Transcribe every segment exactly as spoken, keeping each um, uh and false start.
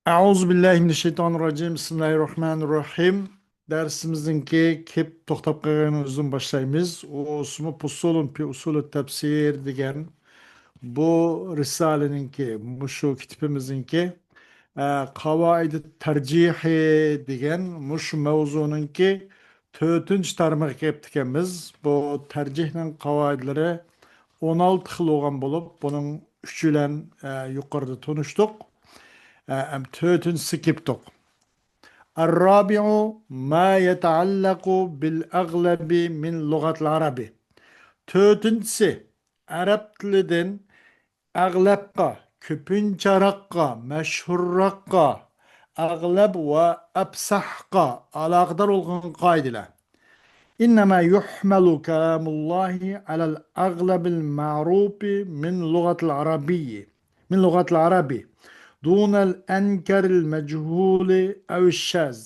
أعوذ بالله من الشيطان الرجيم. بسم الله الرحمن الرحيم. دەرسىمىزنىڭكى كېلىپ توختاپ قالغان يېرىدىن باشلايمىز. ئۇسمۇ فصول في أصول التفسير دېگەن بۇ رىسالىنىڭكى، مۇشۇ كىتابىمىزنىڭكى، ئە، قاۋائىدى تەرجىھى دېگەن مۇشۇ مەۋزۇنىڭكى تۆتىنچى تارمىقىغا كېلىپتىكەنمىز. بۇ تەرجىھنىڭ قاۋائىدلىرى ئون ئالتە خىل بولغان بولۇپ، بۇنىڭ ئۈچى بىلەن، ئە، يۇقىرىدا تونۇشتۇق. ئە، ئەم تۆتىنچىسى كېپتۇق. الرابع ما يتعلق بالأغلب من لغة العرب. تۆتىنچىسى، ئەرەب تىلىدىن ئەغلەبقا، كۆپىنچىراققا، مەشھۇرراققا، ئەغلەب ۋە ئەپسەھقا ئالاقىدار بولغان قائىدىلەر. إنما يحمل كلام الله على الأغلب المعروف من لغة العربي، من لغة العرب، دون الأنكر المجهول أو الشاذ.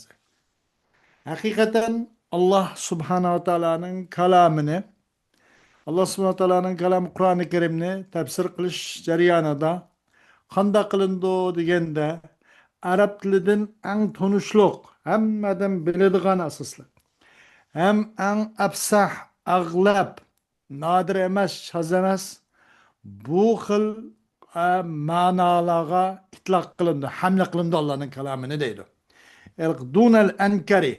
ھەقىقەتەن، ئاللاھ سۇبھانەھۇ ۋە تائالانىڭ كالامىنى، ئاللاھ سۇبھانەھۇ ۋە تائالانىڭ كالامى قۇرئانى كەرىمنى تەپسىر قىلىش جەريانىدا قانداق قىلىنىدۇ دېگەندە، ئەرەب تىلىدىن ئەڭ تونۇشلۇق، ھەممە ئادەم بىلىدىغان ئاساسلىق، ھەم ئەڭ ئەپسەھ، ئەغلەب، نادىر ئەمەس، شاز ئەمەس، بۇ خىل، ئە، مەنالارغا ئىتلاق قىلىنىدۇ، ھەملە قىلىنىدۇ ئاللانىڭ كالامىنى دەيدۇ. دۇنەل ئەنكەرى،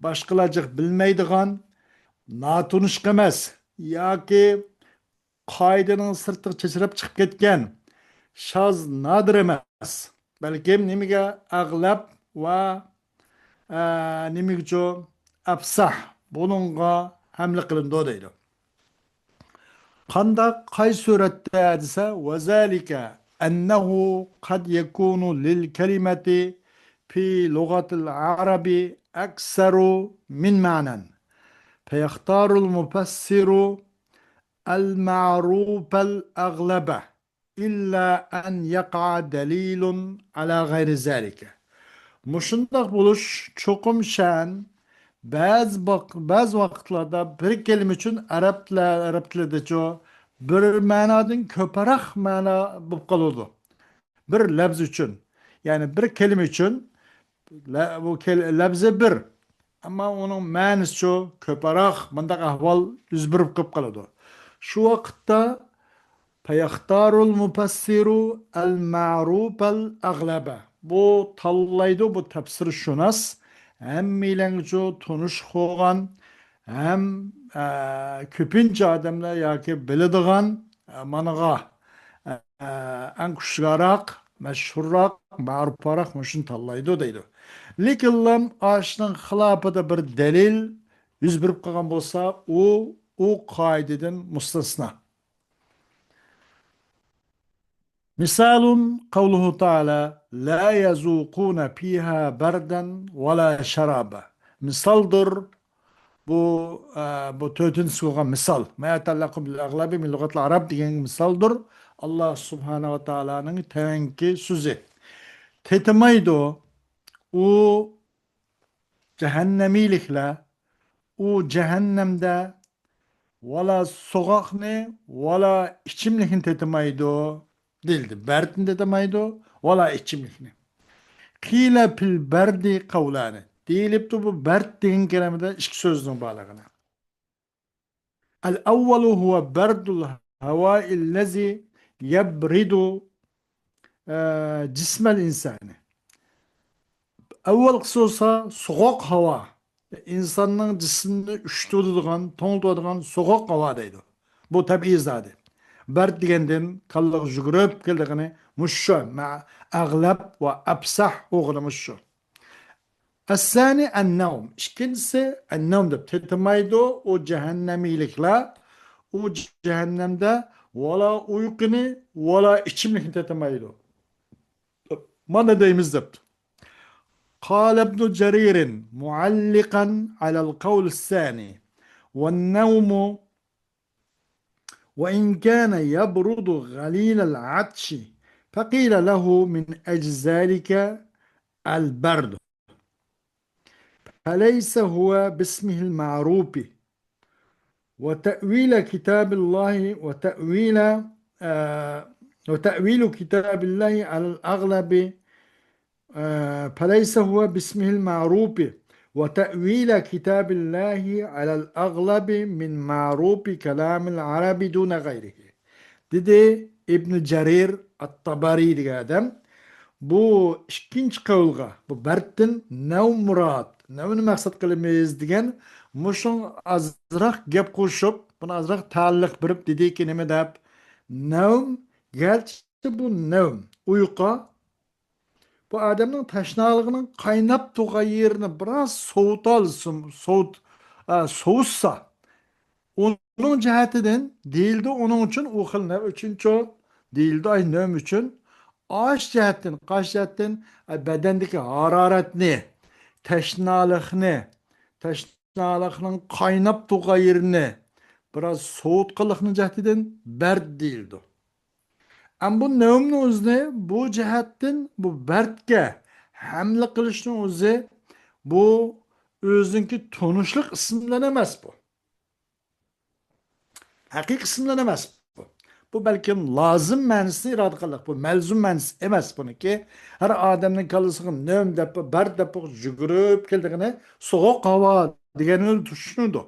باشقىلار جىق بىلمەيدىغان، ناتونۇشلۇق ئەمەس ياكى قائىدىنىڭ سىرتىغا چېچىراپ چىقىپ كەتكەن، شاز، نادىر ئەمەس، بەلكىم نېمىگە ئەغلەب ۋە، ئە، نېمىگىچۇ ئەپسەھ، بۇنىڭغا ھەملە قىلىنىدۇ دەيدۇ. قانداق، قايسى سۈرەتتە دېسە، وذلك أنه قد يكون للكلمة في لغة العرب أكثر من معنى، فيختار المفسر المعروف الأغلب إلا أن يقع دليل على غير ذلك. مۇشۇنداق بولۇش چوقۇم شەن، بەزى ۋاق-، بەزى ۋاقىتلاردا بىر كەلىمە ئۈچۈن ئەرەب تىلى، ئەرەب تىلىدىچۇ بىر مەنادىن كۆپرەك مەنا بولۇپ قالىدۇ. بىر لەپز ئۈچۈن. يەنى بىر كەلىمە ئۈچۈن لە-، بۇ كەل-، لەپزى بىر. ئەمما ئۇنىڭ مەنىسىچۇ كۆپرەك، مۇنداق ئەھۋال يۈز بېرىپ قېلىپ قالىدۇ. شۇ ۋاقىتتا فيختار المفسر المعروف الأغلب. بۇ تاللايدۇ، بۇ تەپسىرشۇناس ھەممەيلەنگىچۇ تونۇش بولغان ھەم، ئە، كۆپىنچە ئادەملەر ياكى بىلىدىغان، ئە، مانىغا، ئە، ئەڭ كۈچلۈكرەك، مەشھۇرراق، مەرۇپراق مۇشۇنى تاللايدۇ دەيدۇ. لېكىنلا ئاشۇنىڭ خىلاپىدا بىر دەلىل يۈز بېرىپ قالغان بولسا، ئۇ، ئۇ قائىدىدىن مۇستەسنا. مىسالۇن قەۋلۇھۇ تائالا، لا يەزۇقۇنە فىھا بەردەن ۋەلا شارابا. مىسالدۇر، بۇ، ئە، بۇ تۆتىنچىسى بولغان مىسال. ما يەتەئەللەقۇ بىل ئەغلەبى مىن لۇغەتىل ئەرەب دېگەن مىسالدۇر. ئاللا سۇبھانە ۋە تائالانىڭ تەۋەنكى سۆزى. تېتىمايدۇ ئۇ جەھەننەمىيلىكلەر، ئۇ جەھەننەمدە ۋالا سوغۇقنى، ۋالا ئىچىملىكنى تېتىمايدۇ، دېيىلدى. بەردنى تېتىمايدۇ، ۋالا ئىچىملىكنى. قىلە پىل بەردى قەۋلانى. دېيىلىپتۇ، بۇ بەرد دېگەن كەلىمىدە ئىككى سۆزنىڭ بارلىقىنى. الأول هو برد الهواء الذي يبرد، ئە، جسم الإنسان. ئەۋۋەلقىسى بولسا سوغۇق ھاۋا. ئىنساننىڭ جىسمىنى ئۈششىتىۋېتىدىغان، توڭلىتىۋېتىدىغان سوغۇق ھاۋا دەيدۇ. بۇ تەبىئىي زادى. بەرد دېگەندىن كاللىغا يۈگۈرۈپ كېلىدىغىنى مۇشۇ، مە-، ئەغلەب ۋە ئەپسەھ بولغىنى مۇشۇ. ئەسسانى ئەننەۋم. ئىككىنچىسى ئەننەۋم دەپ تېتىمايدۇ. ئۇ جەھەننەمىيلىكلەر، ئۇ جەھەننەمدە ۋالا ئۇيقۇنى، ۋالا ئىچىملىكنى تېتىمايدۇ. مانا دەيمىز دەپتۇ. قال ابن جرير معلقا على القول الثاني، والنوم وإن كان يبرد غليل العطش، فقيل له من أجل ذلك البرد، فليس هو باسمه المعروف، وتأويل كتاب الله، وتأويل، آه، وتأويل كتاب الله على الأغلب ئە، فليس هو باسمه المعروف وتأويل كتاب الله على الأغلب من معروف كلام العرب دون غيره. دېدى ئىبن جەرىر ئەت-تەبەرى دېگەن ئادەم. بۇ ئىككىنچى قەۋلگە، بۇ بەردتىن نەۋم مۇراد، نەۋمنى مەقسەت قىلىمىز دېگەن مۇشۇڭ ئازراق گەپ قوشۇپ، بۇنى ئازراق تەئەللۇق بېرىپ دېدىكى نېمە دەپ، نەۋم، گەرچە بۇ نەۋم، ئۇيقۇ، بۇ ئادەمنىڭ تەشنالىقىنىڭ قايناپ تۇرغان يېرىنى بىراز سوۋۇتالسۇن، سوۋۇت-، ئە، سوۋۇتسا، ئۇنىڭ جەھەتىدىن دېيىلدى، ئۇنىڭ ئۈچۈن ئۇ خىل نەۋم ئۈچۈنچۇ دېيىلدى، ئاي، نەۋم ئۈچۈن. ئاش جەھەتتىن، قاش جەھەتتىن، ئە، بەدەندىكى ھارارەتنى، تەشنالىقنى، تەشنالىقنىڭ قايناپ تۇرغان يېرىنى بىراز سوۋۇتقانلىقنىڭ جەھىتىدىن بەرد دېيىلىدۇ. ئەمما بۇ نەۋمنىڭ ئۆزىنى بۇ جەھەتتىن بۇ بەردكە ھەملە قىلىشنىڭ ئۆزى بۇ ئۆزىنىڭكى تونۇشلۇق ئىسىم بىلەن ئەمەس بۇ. ھەقىقىي ئىسىم بىلەن ئەمەس بۇ. بۇ بەلكىم لازىم مەنىسىنى ئىرادە قىلدۇق. بۇ مەلزۇم مەنىسى ئەمەس بۇنىڭكى. ھەر ئادەمنىڭ كاللىسىغا نەۋم دەپ، بەرد دەپ يۈگۈرۈپ كېلىدىغىنى سوغۇق ھاۋا دېگەننى چۈشىنىدۇ.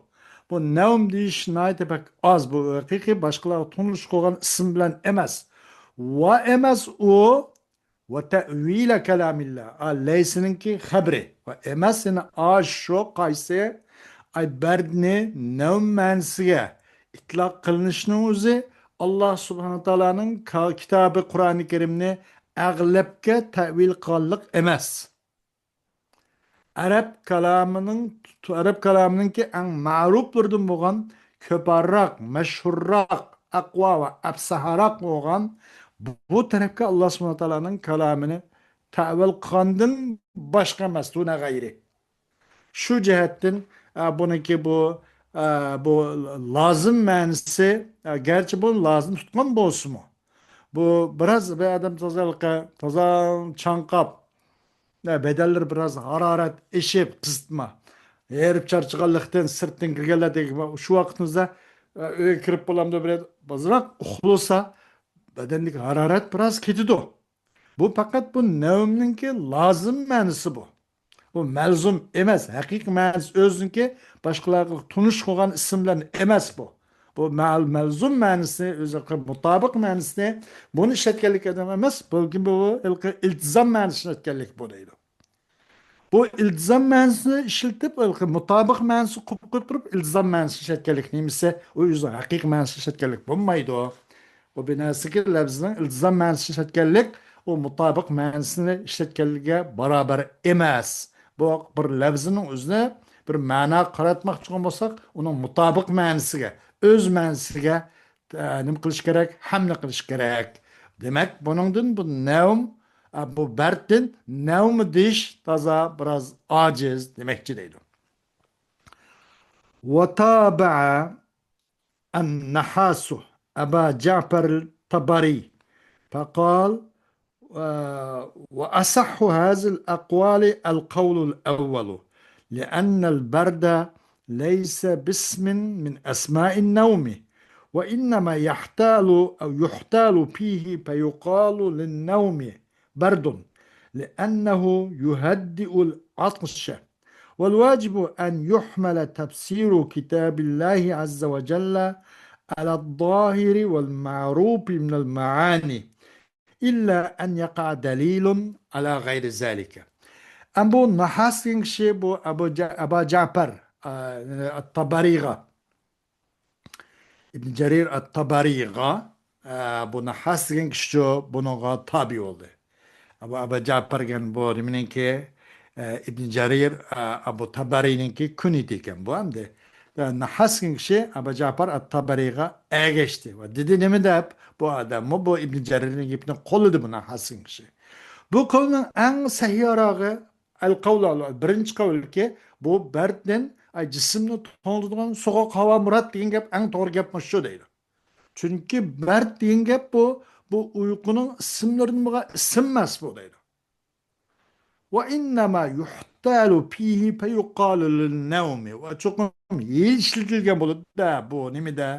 بۇ نەۋم دېيىش ناھايىتى بەك ئاز. بۇ ھەقىقىي باشقىلارغا تونۇش قىلغان ئىسىم بىلەن ئەمەس. ۋە ئەمەس ئۇ، ۋە تەئۋىلە كالامىللا. ئا، لەيسىنىڭكى خەبىرى. ۋە ئەمەس، يەنە ئاشۇ قايسى، ئاي، بەردنى نەۋم مەنىسىگە ئىتلاق قىلىنىشنىڭ ئۆزى ئاللا سۇبھانە تائالانىڭ كا-، كىتابى قۇرئانى كەرىمنى ئەغلەپكە تەئۋىل قىلغانلىق ئەمەس. ئەرەب كالامىنىڭ، ئەرەب كالامىنىڭكى ئەڭ مەرۇپلىرىدىن بولغان، كۆپراق، مەشھۇرراق، ئەقۋا ۋە ئەپسەھراق بولغان بۇ تەرەپكە ئاللا سۇبھانە تائالانىڭ كالامىنى تەئۋىل قىلغاندىن باشقا ئەمەس، دۇنە غەيرى. شۇ جەھەتتىن، ئە، بۇنىڭكى بۇ، ئە، بۇ لازىم مەنىسى، ئە، گەرچە بۇ لازىم تۇتقان بولسىمۇ، بۇ بىراز بىر ئادەم تازا، تازا چاڭقاپ، ئە، بەدەنلىرى بىراز ھارارەت ئېشىپ، قىزىتما، ھېرىپ چارچىغانلىقتىن سىرتتىن كىرگەنلەر دېگەن، شۇ ۋاقتىمىزدا، ئە، ئۆيگە كىرىپ بولامدۇ، بىر ئازراق ئۇخلىسا، بەدەندىكى ھارارەت بىراز كېتىدۇ. بۇ پەقەت بۇ نەۋمنىڭكى لازىم مەنىسى بۇ. بۇ مەلزۇم ئەمەس. ھەقىقىي مەنىسى ئۆزىنىڭكى باشقىلارغا تونۇش قىلغان ئىسىم بىلەن ئەمەس بۇ. بۇ مەل-، مەلزۇم مەنىسى ئۆزى مۇتابىق مەنىسىنى بۇنى ئىشلەتكەنلىك ئادەم ئەمەس، بەلكىم بۇ ھېلىقى ئىلتىزام مەنىسىنى ئىشلەتكەنلىك بۇ دەيدۇ. بۇ ئىلتىزام مەنىسىنى ئىشلىتىپ، ھېلىقى مۇتابىق مەنىسى قويۇپ قويۇپ تۇرۇپ، ئىلتىزام مەنىسى ئىشلەتكەنلىك نېمىسى، ئۇ ئۆزىنىڭ ھەقىقىي مەنىسى ئىشلەتكەنلىك بولمايدۇ. ئۇ بىر نەرسىگە لەپزىنىڭ ئىلتىزام مەنىسى ئىشلەتكەنلىك، ئۇ مۇتابىق مەنىسىنى ئىشلەتكەنلىكىگە باراۋەر ئەمەس. بۇ بىر لەپزىنىڭ ئۆزىنى بىر مەناغا قاراتماقچى بولغان بولساق، ئۇنىڭ مۇتابىق مەنىسىگە، ئۆز مەنىسىگە، ئە، نېمە قىلىش كېرەك؟ ھەملە قىلىش كېرەك. دېمەك، بۇنىڭدىن بۇ نەۋم، ئە، بۇ بەردتىن نەۋم دېيىش تازا بىراز ئاجىز دېمەكچى دەيدۇ. وتابع النحاس أبا جعفر الطبري فقال، آه، وأصح هذه الأقوال القول الأول، لأن البرد ليس باسم من أسماء النوم، وإنما يحتال أو يحتال فيه فيقال للنوم برد، لأنه يهدئ العطش. والواجب أن يحمل تفسير كتاب الله عز وجل على الظاهر والمعروف من المعاني، إلا أن يقع دليل على غير ذلك. ئەم بۇ نەھاس دېگەن كىشى بۇ ئەبۇ جا-، ئەبا جەپەر، ئە، ئەت-تەبەرىغا، ئىبن جەرىر ئەت-تەبەرىغا، ئە، بۇ نەھاس دېگەن كىشىچۇ بۇنىڭغا تابىئ بولدى. ئەبۇ، ئەبا جەپەر دېگەن بۇ نېمىنىڭكى، ئە، ئىبن جەرىر، ئە، ئەبۇ تەبەرىنىڭكى كۈنيىتى ئىكەن بۇ ئەمدى. ئە، نەھاس دېگەن كىشى ئەبا جەپەر ئەت-تەبەرىغا ئەگەشتى. ۋە دېدى نېمە دەپ؟ بۇ ئادەممۇ بۇ ئىبن جەرىرنىڭ گېپىنى قوللىدى بۇ نەھاس دېگەن كىشى. بۇ قولنىڭ ئەڭ سەھىھراقى ئەل-قەۋلى، بىرىنچى قەۋلكى، بۇ بەردتىن، ئاي، جىسىمنى توڭلىتىدىغان سوغۇق ھاۋا مۇراد دېگەن گەپ ئەڭ توغرا گەپ مۇشۇ دەيدۇ. چۈنكى بەرد دېگەن گەپ بۇ، بۇ ئۇيقۇنىڭ ئىسىملىرىدىن بولغان ئىسىم ئەمەس بۇ دەيدۇ. وإنما يحتال فيه فيقال للنوم. ۋە چوقۇم ھىيلە ئىشلىتىلگەن بولىدۇ-دە، بۇ نېمىدە؟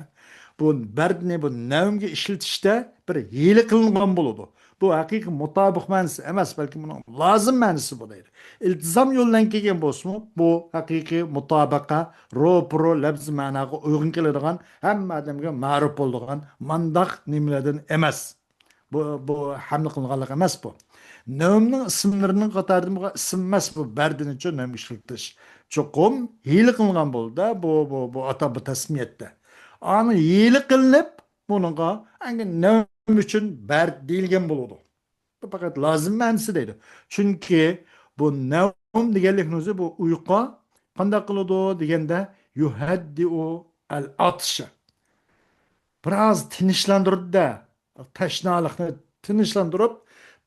بۇ بەردنى بۇ نەۋمگە ئىشلىتىشتە بىر ھىيلە قىلىنغان بولىدۇ. بۇ ھەقىقىي مۇتابىق مەنىسى ئەمەس، بەلكى بۇنىڭ لازىم مەنىسى بۇ دەيدۇ. ئىلتىزام يولى بىلەن كەلگەن بولسىمۇ، بۇ ھەقىقىي مۇتابىقە، روپۇرو، لەپزىي مەناغا ئۇيغۇن كېلىدىغان، ھەممە ئادەمگە مەرۇپ بولىدىغان مانداق نېمىلەردىن ئەمەس. بۇ، بۇ ھەملە قىلىنغانلىق ئەمەس بۇ. نەۋمنىڭ ئىسىملىرىنىڭ قاتارىدىن بولغان ئىسىم ئەمەس بۇ، بەردىنچۇ نەۋم ئىشلىتىش. چوقۇم ھىيلە قىلىنغان بولىدۇ بۇ، بۇ، بۇ ئاتا بۇ تەسمىيەتتە. ئانا ھىيلە قىلىنىپ، بۇنىڭغا ئەنگە نەۋم ئۈچۈن بەرد دېيىلگەن بولىدۇ. بۇ پەقەت لازىم مەنىسى دەيدۇ. چۈنكى بۇ نەۋم دېگەنلىكنىڭ ئۆزى بۇ ئۇيقۇ قانداق قىلىدۇ دېگەندە، يۇھەددىئۇ ئەل ئاتىشە. بىراز تىنچلاندۇرىدۇ-دە، تەشنالىقنى تىنچلاندۇرۇپ،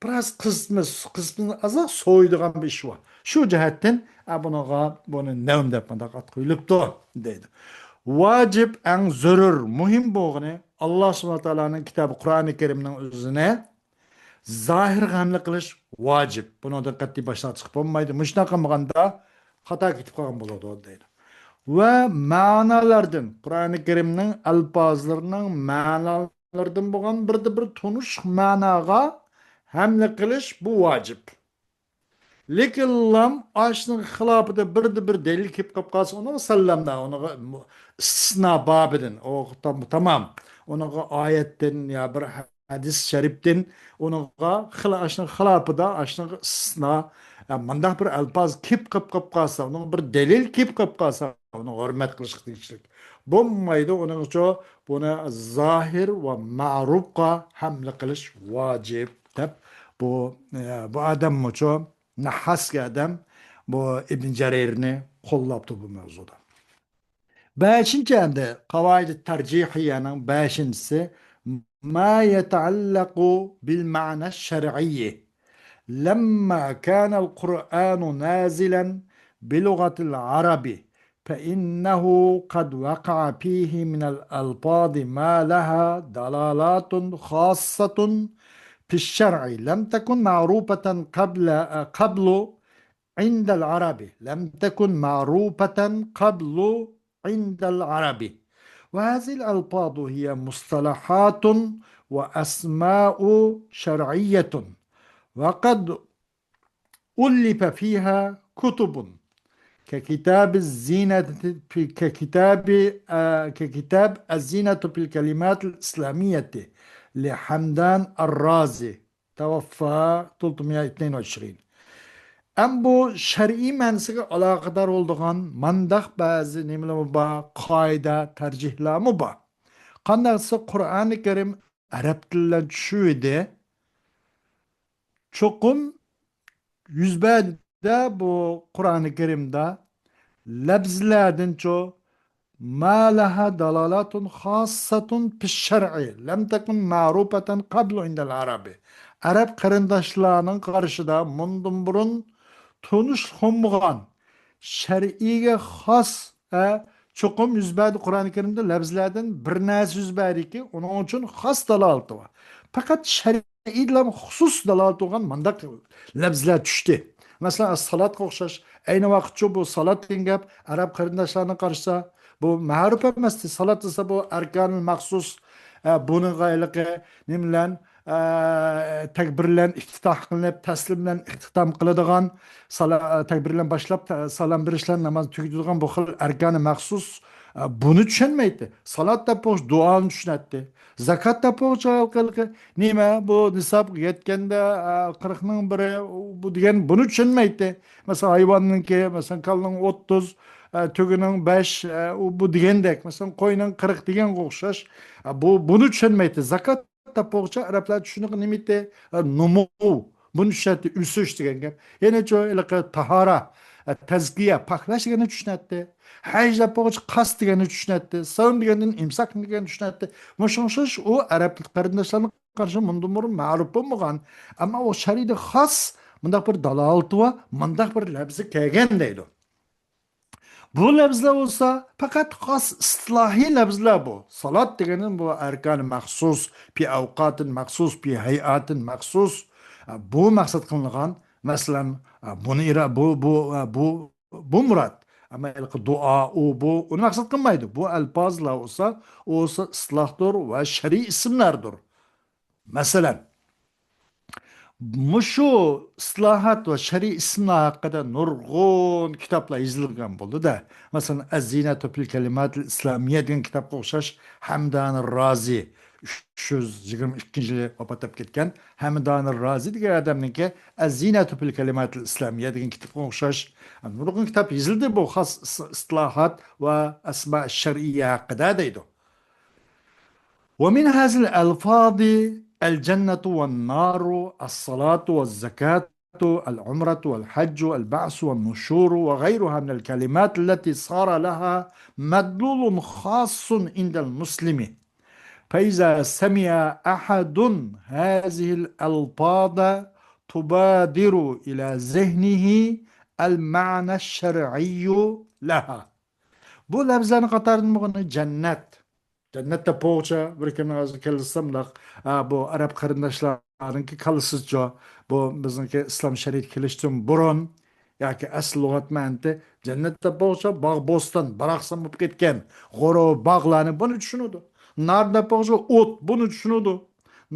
بىراز قىزىتمىسى، قىزىتمىسىنى ئازراق سويىدىغان بىر ئىش بار. شۇ جەھەتتىن، ئە، بۇنىڭغا، بۇنى نەۋم دەپ مۇنداق ئات قويۇلۇپتۇ، دەيدۇ. ۋاجىب، ئەڭ زۆرۈر، مۇھىم بولغىنى، ئاللا سۇبھانەھۇ ۋە تائالانىڭ كىتابى قۇرئانى كەرىمنىڭ ئۆزىنى زاھىرغا ھەملە قىلىش ۋاجىپ. بۇنىڭدىن قەتئىي باش تارتىشقا بولمايدۇ. مۇشۇنداق قىلمىغاندا خاتا كېتىپ قالغان بولىدۇ، دەيدۇ. ۋە مەنالاردىن، قۇرئانى كەرىمنىڭ ئەلپازلىرىنىڭ مەنالاردىن بولغان بىردە بىر تونۇش مەناغا ھەملە قىلىش بۇ ۋاجىپ. لېكىنلا ئاشۇنىڭ خىلاپىدا بىردە بىر دەلىل كېلىپ قالىپ قالسا، ئۇنىڭغا سەللەمنا، ئۇنىڭغا ئىستىسنا بابىدىن، ئۇ تام-، تامام. ئۇنىڭغا ئايەتتىن يا بىر ھەدىس شەرىپتىن ئۇنىڭغا خىلا-، ئاشۇنىڭ خىلاپىدا، ئاشۇنىڭغا ئىستىسنا، يا مۇنداق بىر ئەلپاز كېلىپ قېلىپ قېلىپ قالسا، ئۇنىڭغا بىر دەلىل كېلىپ قېلىپ قالسا، ئۇنى ھۆرمەت قىلىشقا تېگىشلىك بولمايدۇ. ئۇنىڭ ئۈچۈن بۇنى زاھىر ۋە مەرۇپقا ھەملە قىلىش ۋاجىپ دەپ، بۇ، ئە، بۇ ئادەممۇچۇ، نەھھاسكى ئادەم، بۇ ئىبن جەرىرنى قوللاپتۇ بۇ مەۋزۇدا. بەشىنچى، ئەمدى قاۋائىدى تەرجىھىيەنىڭ بەشىنچىسى، ما يتعلق بالمعنى الشرعي. لما كان القرآن نازلا بلغة العرب، فإنه قد وقع فيه من الألفاظ ما لها دلالات خاصة في الشرع لم تكن معروفة قبل، قبل عند العرب، لم تكن معروفة قبل عند العرب. وهذه الألفاظ هي مصطلحات وأسماء شرعية، وقد ألف فيها كتب ككتاب الزينة، ككتاب، آه، ككتاب الزينة في الكلمات الإسلامية لحمدان الرازي. توفى ثلاثمية واثنين وعشرين. ئەم بۇ شەرئىي مەنىسىگە ئالاقىدار بولىدىغان مانداق بەزى نېمىلەرمۇ بار، قائىدە، تەرجىھلەرمۇ بار. قانداق دېسە، قۇرئانى كەرىم ئەرەب تىلى بىلەن چۈشۈۋىدى. چوقۇم يۈز بەردى بۇ قۇرئانى كەرىمدە لەپزىلەردىنچۇ، ما لها دلالات خاصة في الشرع لم تكن معروفة قبل عند العرب. ئەرەب قېرىنداشلارنىڭ قارىشىدا مۇندىن بۇرۇن تونۇشلۇق بولمىغان، شەرئىيگە خاس، ئە، چوقۇم يۈز بەردى. قۇرئانى كەرىمدە لەپزىلەردىن بىر نەرسە يۈز بەردىكى، ئۇنىڭ ئۈچۈن خاس دالالىتى بار. پەقەت شەرئىيدىلا خۇسۇس دالالىتى بولغان مانداق لەپزىلەر چۈشتى. مەسىلەن، سالاتقا ئوخشاش. ئەينى ۋاقىتچۇ بۇ سالات دېگەن گەپ ئەرەب قېرىنداشلارنى قارىسا، بۇ مەرۇپ ئەمەستى. سالات دېسە، بۇ ئەركانىل مەخسۇس، ئە، بۇنىڭغا ھېلىقى نېمە بىلەن، ئە، تەكبىر بىلەن ئىپتىتاھ قىلىنىپ، تەسلىم بىلەن ئىختىتام قىلىدىغان، سالا-، ئە، تەكبىر بىلەن باشلاپ، تە-، سالام بېرىش بىلەن نامازنى تۈگىتىدىغان بۇ خىل ئەركانى مەخسۇس، ئە، بۇنى چۈشەنمەيتتى. سالات دەپ بولغۇچە دۇئانى چۈشىنەتتى. زاكات دەپ بولغۇچە ھېلىقى نېمە، بۇ نىسابقا يەتكەندە، ئە، قىرىقنىڭ بىرى، بۇ دېگەن بۇنى چۈشەنمەيتتى. مەسىلەن، ھايۋاننىڭكى، مەسىلەن، كالىنىڭ ئوتتۇز، ئە، تۆگىنىڭ بەش، ئە، ئۇ، بۇ دېگەندەك. مەسىلەن، قوينىڭ قىرىق دېگەنگە ئوخشاش. ئە، بۇ، بۇنى چۈشەنمەيتتى. زاكات دەپ بولغۇچە ئەرەبلەر چۈشىنىدىغان نېمە ئىدى؟ ئە، نومۇ. بۇنى چۈشەنەتتى، ئۆسۈش دېگەن گەپ. يەنە چۇ، ھېلىقى تاھارە، ئە، تەزكىيە، پاكلاش دېگەننى چۈشىنەتتى. ھەج دەپ بولغۇچە قاست دېگەننى چۈشىنەتتى. سەۋم دېگەندىن ئىمساك دېگەننى چۈشىنەتتى. مۇشۇنىڭغا ئوخشاش ئۇ ئەرەب قېرىنداشلارنىڭ قارىشى مۇندىن بۇرۇن مەرۇپ بولمىغان. ئەمما ئۇ شەرئىدە خاس مۇنداق بىر دالالىتى بار، مۇنداق بىر لەپزى كەلگەن دەيدۇ. بۇ لەپزىلەر بولسا پەقەت خاس ئىستىلاھىي لەپزىلەر بۇ. سالات دېگەندىن بۇ ئەركانى مەخسۇس، پى ئەۋقاتىن مەخسۇس، پى ھەيئاتىن مەخسۇس. بۇ مەقسەت قىلىنغان، مەسىلەن، بۇنى ئىرا-، بۇ، بۇ، بۇ، بۇ مۇراد. ئەمما ھېلىقى دۇئا، ئۇ، بۇ، ئۇنى مەقسەت قىلمايدۇ. بۇ ئەلپازلار بولسا، ئۇ بولسا ئىستىلاھدۇر ۋە شەرئىي ئىسىملاردۇر. مەسىلەن، مۇشۇ ئىسلاھات ۋە شەرئىي ئىسىملار ھەققىدە نۇرغۇن كىتابلار يېزىلغان بولدى-دە. مەسىلەن، ئەز-زىينەتۇ فىل كەلىماتىل ئىسلامىيە دېگەن كىتابقا ئوخشاش، ھەمدانى رازى، ئۈچ يۈز يىگىرمە ئىككىنچى يىلى ۋاپات بولۇپ كەتكەن ھەمدانى رازى دېگەن ئادەمنىڭكى ئەز-زىينەتۇ فىل كەلىماتىل ئىسلامىيە دېگەن كىتابقا ئوخشاش نۇرغۇن كىتاب يېزىلدى بۇ خاس ئىس-، ئىسلاھات ۋە ئەسما شەرئىيە ھەققىدە دەيدۇ. ومن هذه الألفاظ الجنة والنار، الصلاة والزكاة، العمرة والحج، البعث والنشور، وغيرها من الكلمات التي صار لها مدلول خاص عند المسلم. فإذا سمع أحد هذه الألفاظ تبادر إلى ذهنه المعنى الشرعي لها. بۇ لەپزلەرنىڭ قاتارىدىن بولغىنى جەننەت. جەننەت دەپ بولغۇچە بىر كىمنىڭ ئاغزىغا كەلسە مۇنداق، ئا، بۇ ئەرەب قېرىنداشلارنىڭكى كاللىسىچۇ. بۇ بىزنىڭكى ئىسلام شەرىئىتى كېلىشتىن بۇرۇن ياكى ئەسلى لۇغەت مەنىتى جەننەت دەپ بولغۇچە باغ، بوستان، باراقسان بولۇپ كەتكەن غورا باغلارنى بۇنى چۈشىنىدۇ. نار دەپ بولغۇچە ئوت، بۇنى چۈشىنىدۇ.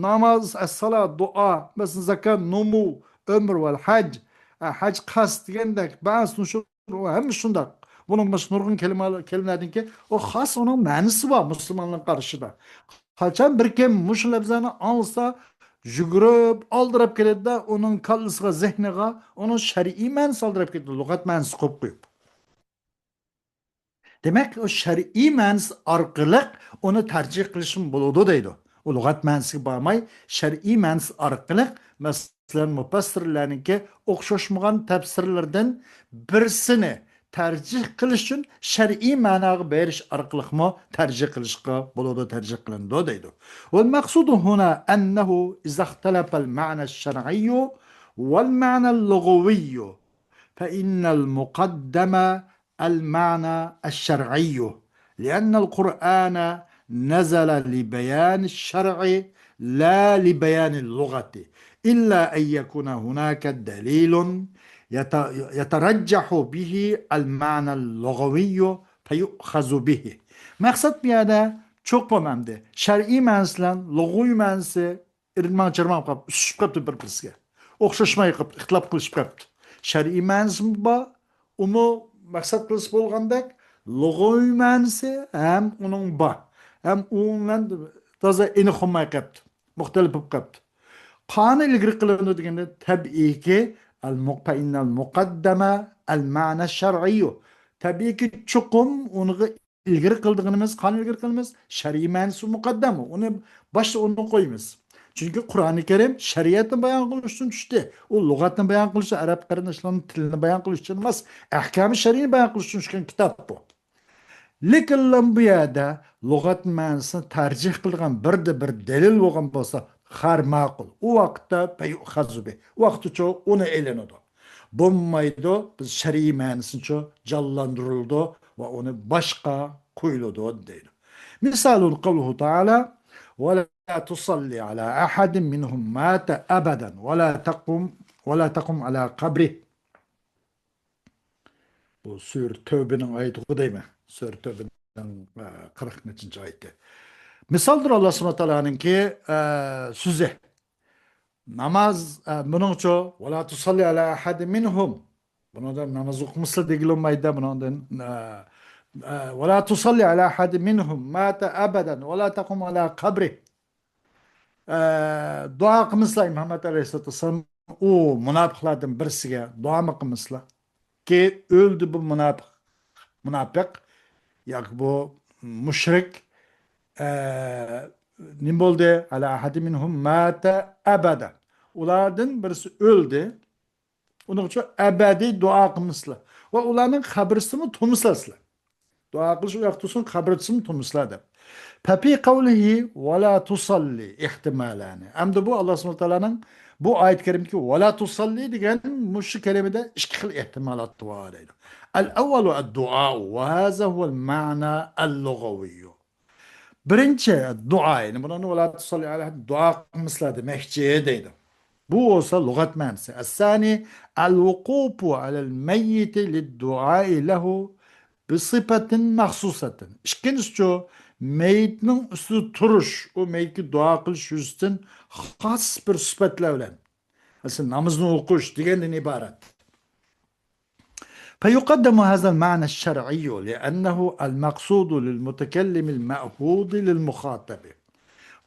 ناماز، ئەسسالا، دۇئا، مەسىلەن، زاكات، نومۇ، ئۆمۈر ۋەل ھەج، ئە، ھەج قەست دېگەندەك، بەس نۇشۇر، ھەممە شۇنداق. بۇنىڭ باشقا نۇرغۇن كەلىمە-، كەلىمىلەردىنكى، ئۇ خاس ئۇنىڭ مەنىسى بار مۇسۇلمانلارنىڭ قارىشىدا. قاچان بىر كىم مۇشۇ لەپزلەرنى ئاڭلىسا، يۈگۈرۈپ، ئالدىراپ كېلىدۇ-دە، ئۇنىڭ كاللىسىغا، زېھنىغا ئۇنىڭ شەرئىي مەنىسى ئالدىراپ كېتىدۇ، لۇغەت مەنىسى قويۇپ قويۇپ. دېمەك، ئۇ شەرئىي مەنىسى ئارقىلىق ئۇنى تەرجىھ قىلىشمۇ بولىدۇ دەيدۇ. ئۇ لۇغەت مەنىسىگە بارماي، شەرئىي مەنىسى ئارقىلىق، مەسىلەن، مۇپەسسىرلەرنىڭكى ئوخشاشمىغان تەپسىرلىرىدىن بىرسىنى تەرجىھ قىلىش ئۈچۈن شەرئىي مەناغا بېرىش ئارقىلىقمۇ تەرجىھ قىلىشقا بولىدۇ، تەرجىھ قىلىنىدۇ دەيدۇ. والمقصود هنا أنه إذا اختلف المعنى الشرعي والمعنى اللغوي فإن المقدم المعنى الشرعي، لأن القرآن نزل لبيان الشرع لا لبيان اللغة، إلا أن يكون هناك دليل يت-، يترجح به المعنى اللغوي فيؤخذ به. مەقسەت بۇ يەردە چوقۇم ئەمدى شەرئىي مەنىسى بىلەن لۇغىۋى مەنىسى ئىرماڭ-چىرماڭ قاپ، ئۈسۈشۈپ قاپتۇ بىر-بىرسىگە. ئوخشاشماي قاپتۇ، ئىختىلاپ قىلىشىپ قاپتۇ. شەرئىي مەنىسىمۇ بار، ئۇمۇ مەقسەت قىلسا بولغاندەك، لۇغىۋى مەنىسى ھەم ئۇنىڭ بار. ھەم ئۇ بىلەن تازا ئېنىق بولماي قاپتۇ، مۇختەلىپ بولۇپ قاپتۇ. قانى ئىلگىرى قىلىنىدۇ دېگەندە، تەبىئىيكى، المق-، فإن المقدم المعنى الشرعي. تەبىئىيكى، چوقۇم ئۇنىڭغا ئىلگىرى قىلىدىغىنىمىز، قانى ئىلگىرى قىلىمىز، شەرئىي مەنىسى مۇقەددەم، ئۇنى باشتا ئۇنى قويىمىز. چۈنكى قۇرئانى كەرىم شەرىئەتنى بايان قىلىش ئۈچۈن چۈشتى. ئۇ لۇغەتنى بايان قىلىش، ئەرەب قېرىنداشلارنىڭ تىلىنى بايان قىلىش ئۈچۈن ئەمەس، ئەھكامى شەرئىنى بايان قىلىش ئۈچۈن چۈشكەن كىتاب بۇ. لېكىنلا بۇ يەردە لۇغەت مەنىسىنى تەرجىھ قىلىدىغان بىردە بىر دەلىل بولغان بولسا، خەير ماقۇل. ئۇ ۋاقىتتا فيؤخذ به. ئۇ ۋاقىتتىچۇ ئۇنى ئېلىنىدۇ. بولمايدۇ، بىز شەرئىي مەنىسىنىچۇ جانلاندۇرۇلىدۇ ۋە ئۇنى باشقا قويۇلىدۇ دەيدۇ. مىسالى قەۋلۇھۇ تائالا، ولا تصل على أحد منهم مات أبدا ولا تقم، ولا تقم على قبره. بۇ سۈرە تەۋبىنىڭ ئايىتىغۇ دەيمەن. سۈرە تەۋبىنىڭ، ئە، قىرىق نەچچىنچى ئايىتى. مىسالدۇر ئاللا سۇبھانەھۇ ۋە تائالانىڭكى، ئە، سۆزى. ناماز، ئە، بۇنىڭچۇ، ولا تصل على أحد منهم. بۇنىڭدا ناماز ئوقۇمىسىلا دېگىلى بولمايدۇ بۇنىڭدىن. ئە، ئە، ولا تصل على أحد منهم مات أبدا ولا تقم على قبره. ئە، دۇئا قىلمىسىلا مۇھەممەد ئەلەيھىسسالاتۇ ۋەسسالام ئۇ مۇناپىقلاردىن بىرسىگە دۇئامۇ قىلمىسىلا. كى ئۆلدى بۇ مۇناپىق. مۇناپىق ياكى بۇ مۇشرىك، ئە، نېمە بولدى؟ على أحد منهم مات أبدا. ئۇلاردىن بىرسى ئۆلدى. ئۇنىڭ ئۈچۈن ئەبەدىي دۇئا قىلمىسىلا. ۋە ئۇلارنىڭ قەبرىسىمۇ تۇمسىلا سىلەر. دۇئا قىلىش ئۇ ياقتا تۇرسۇن، قەبرىسىمۇ تۇمسىلا دەپ. ففي قوله ولا تصلي احتمالان. ئەمدى بۇ ئاللا سۇبھانەھۇ ۋە تائالانىڭ بۇ ئايەت كەرىمدىكى ولا تصلي دېگەن مۇشۇ كەلىمىدە ئىككى خىل ئېھتىمالات بار دەيدۇ. الأول الدعاء وهذا هو المعنى اللغوي. بىرىنچى دۇئا، يەنى بۇنىڭ ۋلا تۇساللى ئەلەيھىم، دۇئا قىلمىسىلەر دېمەكچى دەيدۇ. بۇ بولسا لۇغەت مەنىسى. الثاني الوقوف على الميت للدعاء له بصفة مخصوصة. ئىككىنچىسىچۇ، مېيىتنىڭ ئۈستىدە تۇرۇش، ئۇ مېيىتكە دۇئا قىلىش يۈزىسىدىن خاس بىر سۈپەتلەر بىلەن. ئەسلى نامىزنى ئوقۇش دېگەندىن ئىبارەت. فيقدم هذا المعنى الشرعي لأنه المقصود للمتكلم المعهود للمخاطب.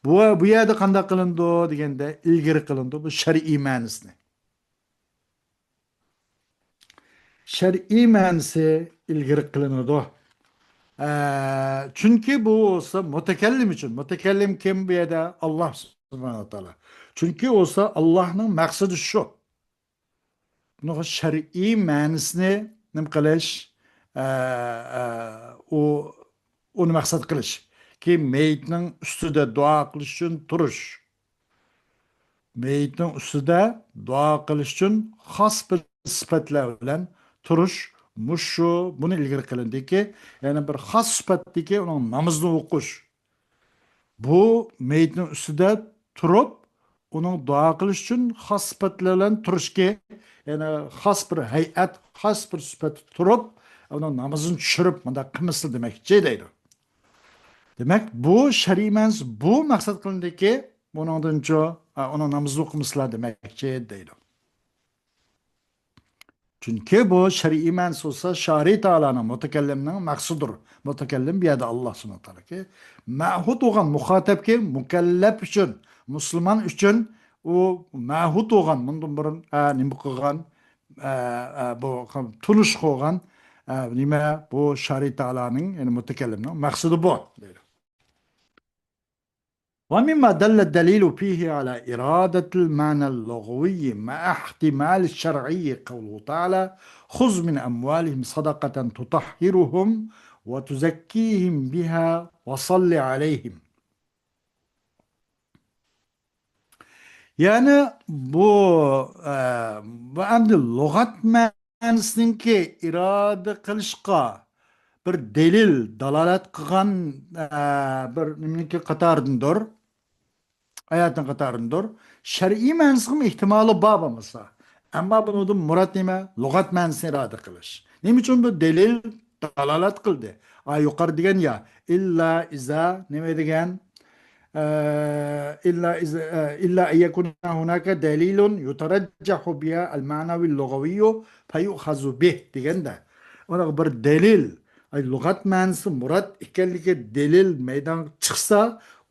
بۇ، بۇ يەردە قانداق قىلىنىدۇ دېگەندە، ئىلگىرى قىلىنىدۇ بۇ شەرئىي مەنىسىنى. شەرئىي مەنىسى ئىلگىرى قىلىنىدۇ. ئە، چۈنكى بۇ بولسا مۇتەكەللىم ئۈچۈن. مۇتەكەللىم كىم بۇ يەردە؟ ئاللاھ سۇبھانەھۇ ۋە تائالا. چۈنكى بولسا ئاللاھنىڭ مەقسىتى شۇ. بۇنىڭغا شەرئىي مەنىسىنى نېمە قىلىش؟ ئە، ئە، ئۇ، ئۇنى مەقسەت قىلىش. كېيىن مېيىتنىڭ ئۈستىدە دۇئا قىلىش ئۈچۈن تۇرۇش. مېيىتنىڭ ئۈستىدە دۇئا قىلىش ئۈچۈن خاس بىر سۈپەتلەر بىلەن تۇرۇش، مۇشۇ، بۇنى ئىلگىرى قىلىندىكى، يەنى بىر خاس سۈپەتتىكى ئۇنىڭ نامىزىنى ئوقۇش. بۇ مېيىتنىڭ ئۈستىدە تۇرۇپ، ئۇنىڭ دۇئا قىلىش ئۈچۈن خاس سۈپەتلەر بىلەن تۇرۇشكى، يەنى خاس بىر ھەيئەت، خاس بىر سۈپەتتە تۇرۇپ، ئۇنىڭ نامىزىنى چۈشۈرۈپ، مۇنداق قىلمىسىلا دېمەكچى دەيدۇ. دېمەك، بۇ شەرئىي مەنىسى، بۇ مەقسەت قىلىندىكى، بۇنىڭدىنچۇ، ئا، ئۇنىڭ نامىزىنى ئوقۇمىسىلا دېمەكچى دەيدۇ. چۈنكى بۇ شەرئىي مەنىسى بولسا، شارى تائالانىڭ، مۇتەكەللىمنىڭ مەقسىتىدۇر. مۇتەكەللىم بۇ يەردە ئاللاھ سۇبھانەھۇ ۋە تائالاكى. مەھۇد بولغان مۇخاتەبكى، مۇكەللەپ ئۈچۈن، مۇسۇلمان ئۈچۈن ئۇ مەھۇد بولغان، مۇندىن بۇرۇن، ئە، نېمە قىلغان، ئە، ئە، بۇ تونۇش قىلغان، ئە، نېمە، بۇ شارى تائالانىڭ، يەنى مۇتەكەللىمنىڭ مەقسىتى بۇ، دەيدۇ. ومما دل الدليل فيه على إرادة المعنى اللغوي مع احتمال الشرعي قوله تعالى: خذ من أموالهم صدقة تطهرهم وتزكيهم بها وصل عليهم. يەنى بۇ، ئە، بۇ ئەمدى لۇغەت مەنىسىنىڭكى ئىرادە قىلىشقا بىر دەلىل، دالالەت قىلغان، ئە، بىر نېمىنىڭكى قاتارىدىندۇر، ئايەتنىڭ قاتارىدىندۇر. شەرئىي مەنىسىنىڭ ئېھتىمالى بار بولمىسا. ئەمما بۇنىڭدىن مۇراد نېمە؟ لۇغەت مەنىسىنى ئىرادە قىلىش. نېمە ئۈچۈن بۇ دەلىل دالالەت قىلدى؟ ئا، يۇقىرى دېگەن يا، إلا إذا نېمە دېگەن؟ ئە، إلا إذا، ئە، إلا أن يكون هناك دليل يترجح بها المعنى اللغوي فيؤخذ به دېگەندە. ئۇنىڭغا بىر دەلىل، ئاي، لۇغەت مەنىسى مۇراد ئىكەنلىكى دەلىل مەيدانغا چىقسا،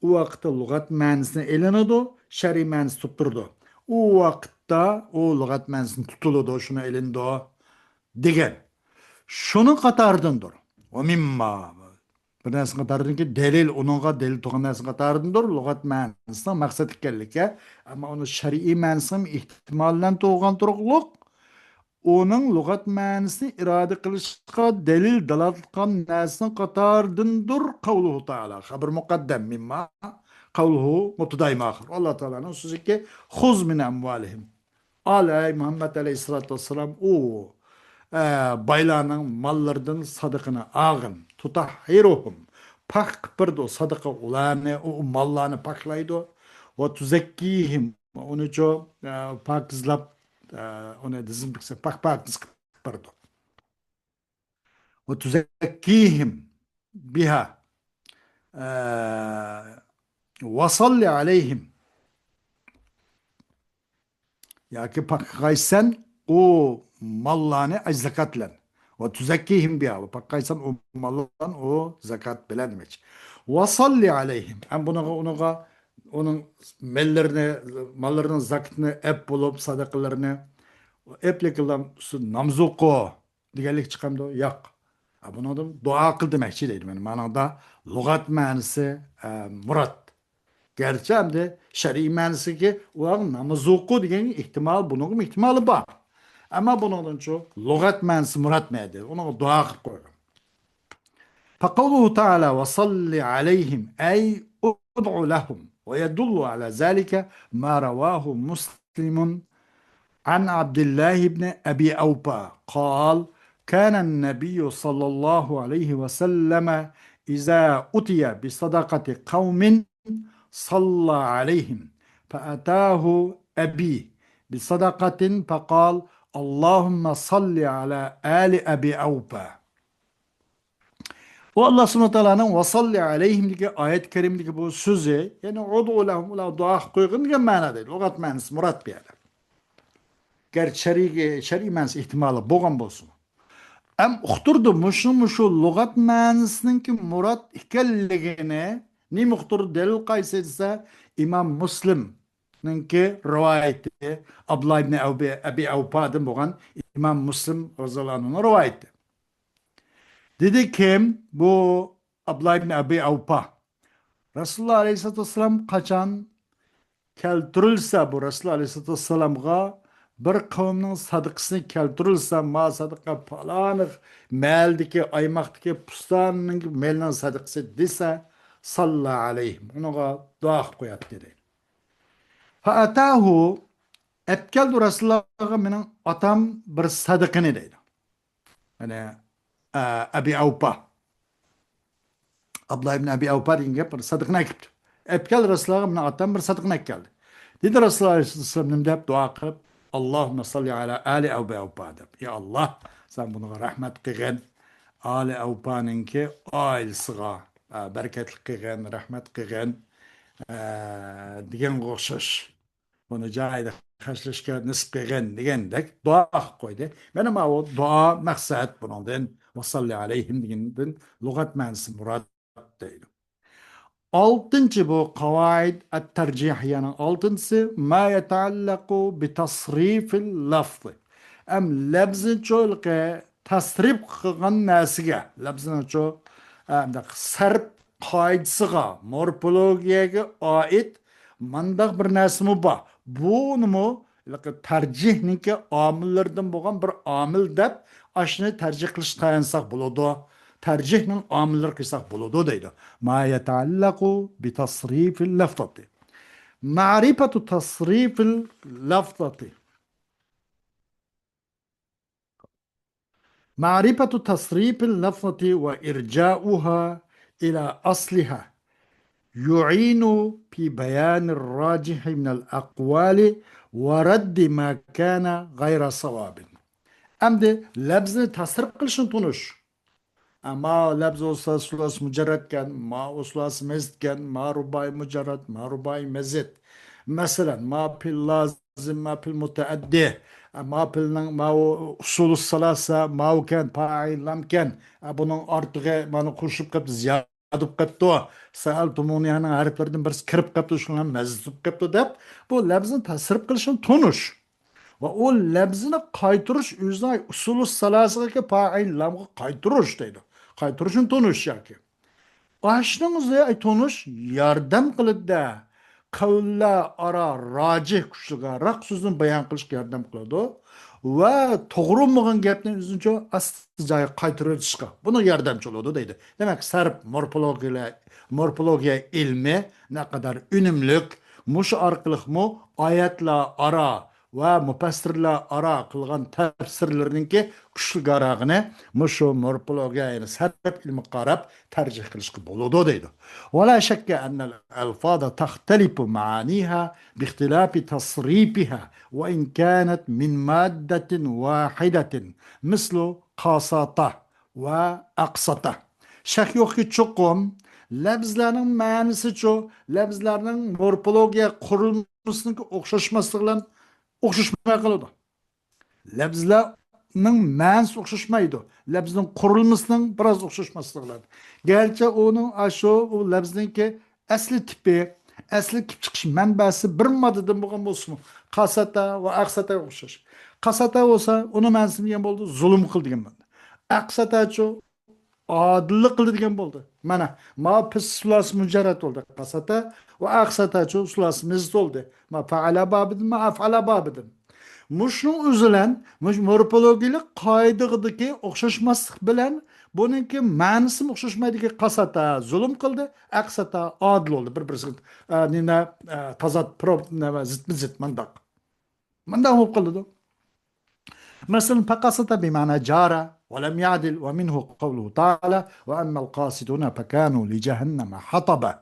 ئۇ ۋاقىتتا لۇغەت مەنىسىنى ئېلىنىدۇ، شەرئىي مەنىسى تۇتۇپ تۇرىدۇ. ئۇ ۋاقىتتا ئۇ لۇغەت مەنىسىنى تۇتۇلىدۇ، شۇنى ئېلىنىدۇ دېگەن. شۇنىڭ قاتارىدىندۇر. ومما. بىر نەرسىنىڭ قاتارىدىنكى دەلىل، ئۇنىڭغا دەلىل تۇغان نەرسىنىڭ قاتارىدىندۇر، لۇغەت مەنىسىنىڭ مەقسەت ئىكەنلىكى. ئەمما ئۇنى شەرئىي مەنىسىنىڭ ئېھتىمالى بىلەن تۇغان تۇرۇقلۇق، ئۇنىڭ لۇغەت مەنىسىنى ئىرادە قىلىشقا دەلىل دالالەت قىلغان نەرسىنىڭ قاتارىدىندۇر. قەۋلۇھۇ تائالا. خەبەر مۇقەددەم، مىمما، قەۋلۇھۇ مۇبتەدا مۇئەخخەر. ئاللا تائالانىڭ سۆزىكى، خۇز مىن ئەمۋالىھىم. ئال، ئەي مۇھەممەد ئەلەيھىسسالاتۇ ۋەسسالام، ئۇ، ئە، بايلارنىڭ ماللىرىدىن سادىقىنى ئالغىن. تۇتەھھىرۇھۇم. پاك قىلىپ بېرىدۇ سادىقە ئۇلارنى، ئۇ ماللارنى پاكلايدۇ. ۋە تۇزەككىھىم. ئۇنىچۇ، ئە، پاكىزلاپ، ئە، ئۇنى دېزىنفېكسىيە، پاك-پاكىز قىلىپ بېرىدۇ. ۋە تۇزەككىھىم بىھا. ئە، ۋە ساللى ئەلەيھىم. ياكى پاكلايسەن ئۇ ماللارنى ئەي زاكات بىلەن. ۋە تۇزەككىھىم بىھا. ۋە پاكلايسەن ئۇ ماللارنى ئۇ زاكات بىلەن دېمەكچى. ۋە ساللى ئەلەيھىم. ھەم بۇنىڭغا، ئۇنىڭغا، ئۇنىڭ ماللىرىنى، ماللىرىنىڭ زاكىتىنى ئەپ بولۇپ، سادىقىلىرىنى ئەپلىكىلام نامزۇقۇ دېگەنلىك چىقامدۇ؟ ياق. ھە، بۇنىڭدىن دۇئا قىل دېمەكچى دەيدۇ. مانا مانىڭدا لۇغەت مەنىسى، ئە، مۇراد. گەرچە ئەمدى شەرئىي مەنىسىكى ئۇلار نامىزۇقۇ دېگەن ئېھتىمال، بۇنىڭغىمۇ ئېھتىمالى بار. ئەمما بۇنىڭدىنچۇ لۇغەت مەنىسى مۇراد نەدە؟ ئۇنىڭغا دۇئا قىلىپ قويغان. فقوله تعالى وصل عليهم أي ادع لهم، ويدل على ذلك ما رواه مسلم عن عبد الله بن أبي أوفى قال: كان النبي صلى الله عليه وسلم إذا أتي بصدقة قوم صلى عليهم، فأتاه أبي بصدقة فقال: اللهم صل على آل أبي أوفى. ئۇ ئاللا سۇبھانەھۇ ۋە تائالانىڭ ۋە ساللى ئەلەيھىم دېگەن ئايەت كەرىمىدىكى بۇ سۆزى، يەنى ئۇدۇ لەھۇم، ئۇلارغا دۇئا قىلىپ قويغىن دېگەن مەنىدە. لۇغەت مەنىسى مۇراد بۇ يەردە. گەرچە شەرئىي، شەرئىي مەنىسى ئېھتىمالى بولغان بولسىمۇ. ئەم ئۇقتۇردى، مۇشۇ، مۇشۇ لۇغەت مەنىسىنىڭكى مۇراد ئىكەنلىكىنى نېمە ئۇقتۇردى؟ دەلىل قايسى دېسە، ئىمام مۇسلىمنىڭكى رىۋايىتى، ئابدۇللا ئىبنى ئەبى، ئەبى ئەۋپادىن بولغان ئىمام مۇسلىم رەزىياللاھۇ ئەنھۇنىڭ رىۋايىتى. دېدى كىم؟ بۇ ئابدۇللا ئىبنى ئەبى ئەۋپا. رەسۇلۇللا ئەلەيھىسسالاتۇ ۋەسسالام قاچان كەلتۈرۈلسە، بۇ رەسۇلۇللا ئەلەيھىسسالاتۇ ۋەسسالامغا بىر قەۋمنىڭ سەدىقىسىنى كەلتۈرۈلسە، ما سەدىقە پالانى مەھەللىدىكى، ئايماقتىكى پۇستاننىڭ مېلىنىڭ سەدىقىسى دېسە، ساللا ئەلەيھىم، ئۇنىڭغا دۇئا قىلىپ قوياتتى دەيدۇ. فەئەتاھۇ، ئەپكەلدى رەسۇلۇللاغا مېنىڭ ئاتام بىر سەدىقىنى دەيدۇ. يەنى، ئە، ئەبى ئەۋپا. ئابدۇللا ئىبن ئەبى ئەۋپا دېگەن گەپ بىر سەدىقىنى ئەكىپتۇ. ئەپكەل رەسۇلۇللاغا مېنىڭ ئاتام بىر سەدىقىنى ئەكەلدى. دېدى رەسۇلۇللا ئەلەيھىسسالام نېمە دەپ دۇئا قىلىپ، «ئاللاھۇممە ساللى ئەلا ئالى ئەبى ئەۋپا» دەپ. يا ئاللا، سەن بۇنىڭغا رەھمەت قىلغىن. ئالى ئەۋپانىڭكى ئائىلىسىغا، ئە، بەرىكەتلىك قىلغىن، رەھمەت قىلغىن، ئە، دېگەنگە ئوخشاش. بۇنى جايىدا خەجلەشكە نېسىپ قىلغىن دېگەندەك دۇئا قىلىپ قويدى. مانا ماۋۇ دۇئا مەقسەت بۇنىڭدىن. ۋەساللى ئەلەيھىم دېگەندىن لۇغەت مەنىسى مۇراد دەيدۇ. ئالتىنچى بۇ قاۋائىد ئەت-تەرجىھىيەنىڭ ئالتىنچىسى، ما يەتەئەللەقۇ بىتەسرىفىل لەفزى. ئەم لەفزىنىچۇ تەسرىپ قىلغان نەرسىگە، لەفزىنىچۇ، ئە، سەرپ قائىدىسىغا، مورفولوگىيەگە ئائىت مانداق بىر نەرسىمۇ بار. بۇنىمۇ ھېلىقى تەرجىھنىڭكى ئامىللىرىدىن بولغان بىر ئامىل دەپ، ئاشۇنى تەرجىھ قىلىشقا تايانساق بولىدۇ. تەرجىھنىڭ ئامىللىرى قىلساق بولىدۇ دەيدۇ. ما يەتەئەللەقۇ بىتەسرىفىل لەفزاتى. مەرىپەتۇ تەسرىفىل لەفزاتى. معرفة تصريف اللفظة وإرجاعها إلى أصلها يعين في بيان الراجح من الأقوال ورد ما كان غير صواب. ئەمدى لەپزىنى تەسرىپ قىلىشنى تونۇش. ئە، ما لەپز بولسا سۇلاسى مۇجەررەتكەن، ما ئۇسۇلاسى مەزىتكەن، ما رۇبائىي مۇجەررەت، ما رۇبائىي مەزىت. مەسىلەن، ما پىل لازىم، ما پىل مۇتەئەددى. ئە، ما پىلنىڭ، ماۋۇ ئۇسۇلۇ سالاسە، ماۋۇكەن، پائىل لامكەن. ئە، بۇنىڭ ئارتۇقى مانا قوشۇلۇپ قېپتۇ، زىيادە بولۇپ قېپتۇ. سەئەلتۇمۇنىنىڭ ھەرپلىرىدىن بىرسى كىرىپ قېپتۇ، شۇنىڭ مەزىت بولۇپ قېپتۇ دەپ، بۇ لەپزىنى تەسرىپ قىلىشنى تونۇش. ۋە ئۇ لەپزىنى قايتۇرۇش ئۆزىنىڭ ئۇسۇلۇ سالاسىغا پائىل لامغا قايتۇرۇش دەيدۇ. قايتۇرۇشنى تونۇش ياكى. ئاشۇنىڭ ئۆزى، ئاي، تونۇش ياردەم قىلىدۇ-دە. قەۋللەر ئارا راجىھ، كۈچلۈكرەك سۆزنى بايان قىلىشقا ياردەم قىلىدۇ. ۋە توغرا بولمىغان گەپنى ئۆزىنىڭچە ئاستى جايىغا قايتۇرۇۋېتىشقا بۇنىڭ ياردەمچى بولىدۇ دەيدۇ. دېمەك، سەرپ مورفولوگىيە، مورفولوگىيە ئىلمى نەقەدەر ئۈنۈملۈك، مۇشۇ ئارقىلىقمۇ ئايەتلەر ئارا ۋە مۇپەسسىرلەر ئارا قىلغان تەپسىرلىرىنىڭكى كۈچلۈكرەكلىكىنى مۇشۇ مورفولوگىيە، يەنى سەرپ ئىلمىگە قاراپ تەرجىھ قىلىشقا بولىدۇ دەيدۇ. ولا شك أن الألفاظ تختلف معانيها باختلاف تصريفها وإن كانت من مادة واحدة مثل قاسطة وأقسطة. شەك يوقكى، چوقۇم لەپزلەرنىڭ مەنىسىچۇ، لەپزلەرنىڭ مورفولوگىيە قۇرۇلمىسىنىڭكى ئوخشاشماسلىقى بىلەن ئوخشاشماي قالىدۇ. لەپزلەرنىڭ مەنىسى ئوخشاشمايدۇ. لەپزنىڭ قۇرۇلمىسىنىڭ بىراز ئوخشاشماسلىقى بىلەن. گەرچە ئۇنىڭ ئاشۇ، ئۇ لەپزنىڭكى ئەسلى تىپى، ئەسلى كېلىپ چىقىش مەنبەسى بىر ماددىدىن بولغان بولسىمۇ، قاساتا ۋە ئاقساتاغا ئوخشاش. قاساتا بولسا، ئۇنىڭ مەنىسى نېمە بولدى؟ زۇلۇم قىل دېگەن مەنىدە. ئاقساتاچۇ؟ ئادىللىق قىلدى دېگەن بولدى. مانا، ما پىس سۇلاسى مۇجەررەت بولدى، قاساتا، ۋە ئاقساتاچۇ سۇلاسى مەزىت بولدى. ما فەئەلە بابىدىن، ما ئەفئەلە بابىدىن. مۇشۇنىڭ ئۆزى بىلەن، مۇشۇ مورفولوگىيىلىك قائىدىدىكى ئوخشاشماسلىق بىلەن بۇنىڭكى مەنىسىمۇ ئوخشاشمايدىكى، قاساتا زۇلۇم قىلدى، ئەقساتا ئادىل بولدى. بىر-بىرسىگە، ئە، نېمە، ئە، تازا پرو-، نېمە، زىتمۇ زىت مانداق. مانداق بولۇپ قالىدۇ. مەسىلەن، فقسط بمعنى جار ولم يعدل ومنه قوله تعالى وأما القاسطون فكانوا لجهنم حطبا.